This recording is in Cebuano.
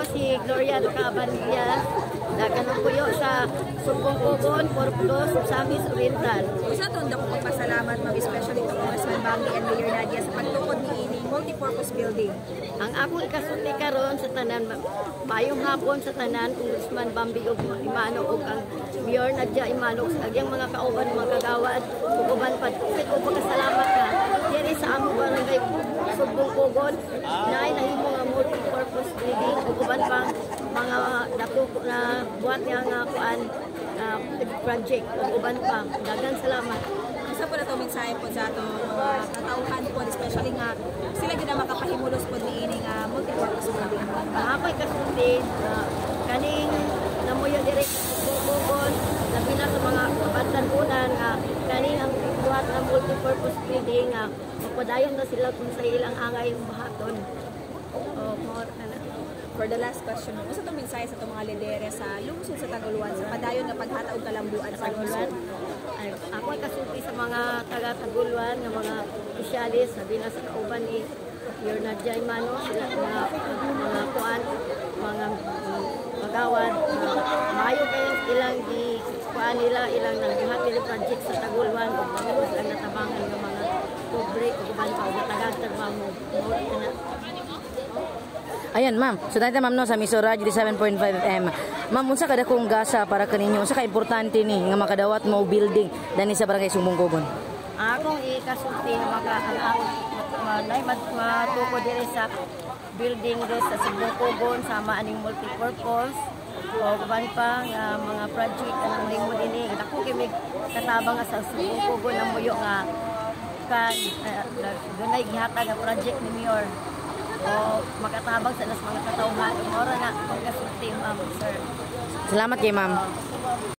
Si Gloria Cabanillas, naganang sa Sugbong Kugon, Purok 2, Ozamiz Oriental. Usa to dako pagpasalamat, ma'am, especially to Congressman Bambi and Mayor Nadia sa pagtukod niining multipurpose building? Ang akong ikasulti karon sa tanan, maayong hapon sa tanan, Congressman Bambi ug Emano ug ang Mayor Nadia Emano ug sa agyang mga kauban, mga kagawad ug uban pa. Dapit og pagkasalamat ka diri sa among barangay Sugbong Kugon naay nahimo nga multipurpose building ug uban pang mga dako na buhat niya nga kuan project ug uban pa. Daghang salamat. Usa po na to mensahe po sa ato mga katauhan po, especially nga sila gyud ang makapahimulos po niini nga multipurpose building? Ang ako'y kasulti, kaning namuyo diri Kugon, labi na sa mga kabatan-unan nga kaning ang buhat nga multipurpose building nga mapadayon na sila kung sa ilang angay buhaton. O more na. For the last question, ma'am, usa to mensahe sa ato mga lideres sa lungsod sa Taguluan sa padayon nga paghatag og kalambuan sa Taguluan. lungsod? Ay, ako ay kasulti sa mga taga Taguluan nga mga opisyalis, sabi na sa kauban ni Mayor Nadia Emano, sila mga kuan, mga magawad, maayo kayo ilang gi kuan nila, ilang nagbuhat nila project sa Taguluan ug mga silang natabangan ng mga pobre ug uban pa ug natagag trabaho. Mao na. Ayan, ma'am. So dahil, ma'am, no, sa Miso Radyo 7.5 FM. Ma'am, unsa ka dakong gasa para kaninyo? Unsa ka importante ni nga makadawat mo og building dani sa barangay Sugbong Kugon? Ang akong ikasulti nga maka ang nay matuko diri sa building diri sa Sugbong Kugon sama aning multipurpose o uban pa nga mga project anang nimo dinhi, dako kay mig katabang nga sa Sugbong Kugon ang muyo nga kan dunay gihatag nga project ni Mayor o makatabang sa nas mga katawhan. Mao ra na akong kasulti, ma'am, sir. Salamat kay ma'am.